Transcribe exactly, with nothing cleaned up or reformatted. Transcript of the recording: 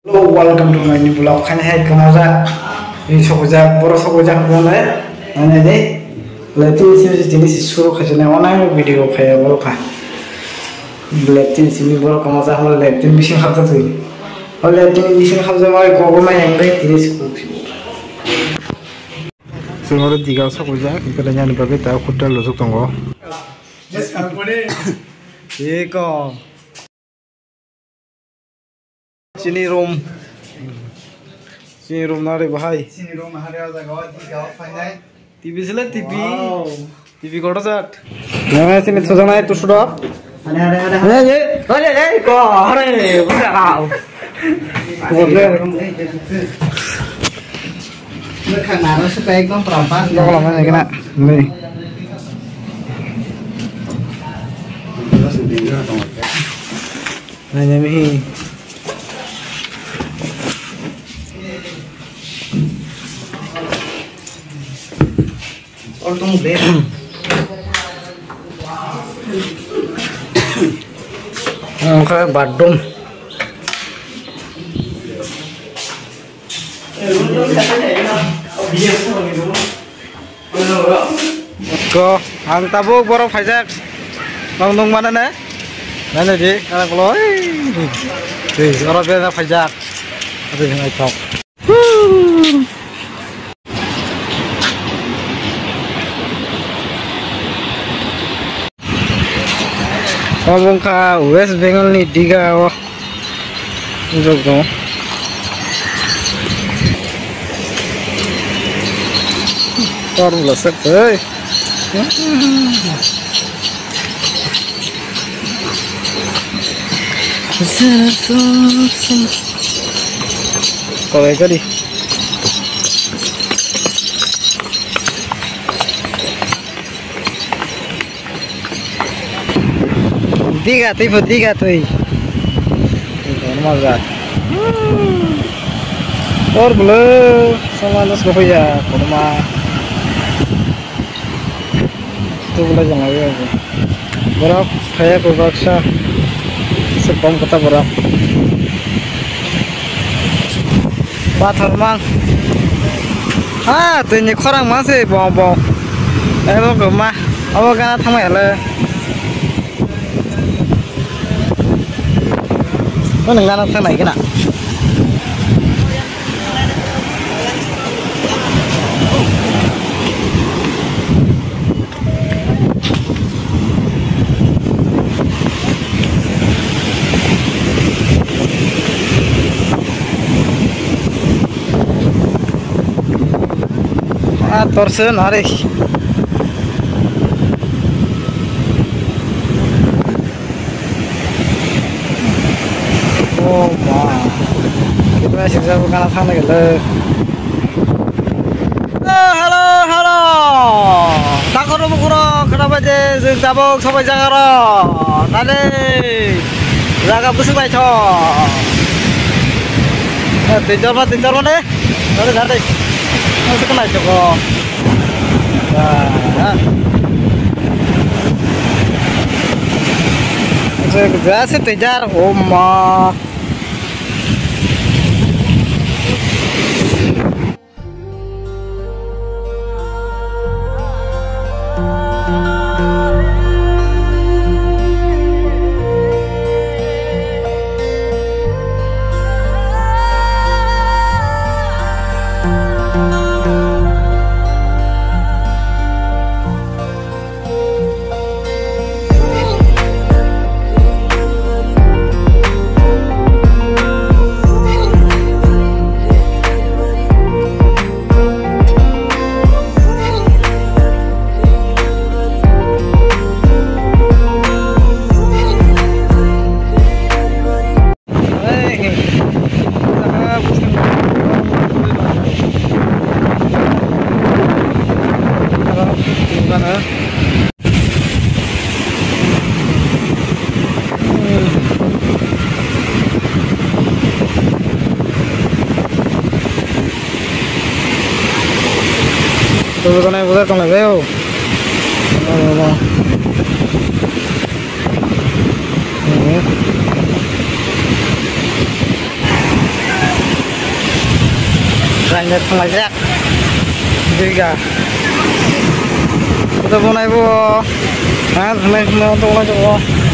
Hello, welcome to my new vlog. Khani hai kwmajak, ni sokojak, boro sokojak hwnle, nai nai de. Le tini si, tini si suru khaijak nai, onek video khaiya boro kha. Le tini si ni boro kwmajak hwnle, le tini bising hapjak twi. O le tini bising hapjak bai gogo mai yang bai tini si. Sengoro diga sokojak, ikele yani bagwi ta hotel lojak tongo. Eko. Chini room. Chini room na re bahai. Chini room hari o jaga o, di jaga o phainai. T V sile T V. Wow. T V kotor jat. Nang sini sojang nai tu sudok. Are, are, are, are. Hey, hey, hey, hey, ko, are, buka kau. Buka. Buka naro suka ekdom prampas. Buka lama ni kena. Ni. Nanya mihi. Ang kaya badum. Ko, ang tabuk borok phaijak. Nong nung mana ne? Nana di, anak lo. Di, oro beda phaijak. Di, nai thok. Obo wngkha West Bengal ni Diga o. Jogo. Tor bwla sak tei. Kolai kari. Diga twi pho, diga twi. Kotorma ja. Tor bwle sama no sokho ya, kotorma. Tu bwle jang ya. Borok phaya ko baksa. Se kom kota borok. Pathor mang. Ha, twi ni khorang mang se bo bo. Ebo ko ma. Abo gana thangma ya le. Ano gana thang nai gana. Ah, torso nari. Oh, ma. Kita sih jauh kana thang lagi le. Hello, hello, hello. Takhoro bukhoro khana bai je jwng tabuk sabai jaga ro. Nani jaga busu bai tho. Eh, tinjor ma, tinjor ma ne. Nani gade. Nani sekolah itu kok. Wah. Jasa tinjar, oh ma. Tubukanai budai tonglai bai o. Ini. Ang thanglaijak. Duiga. Kuda bonai bo. Ha, thanglaijak.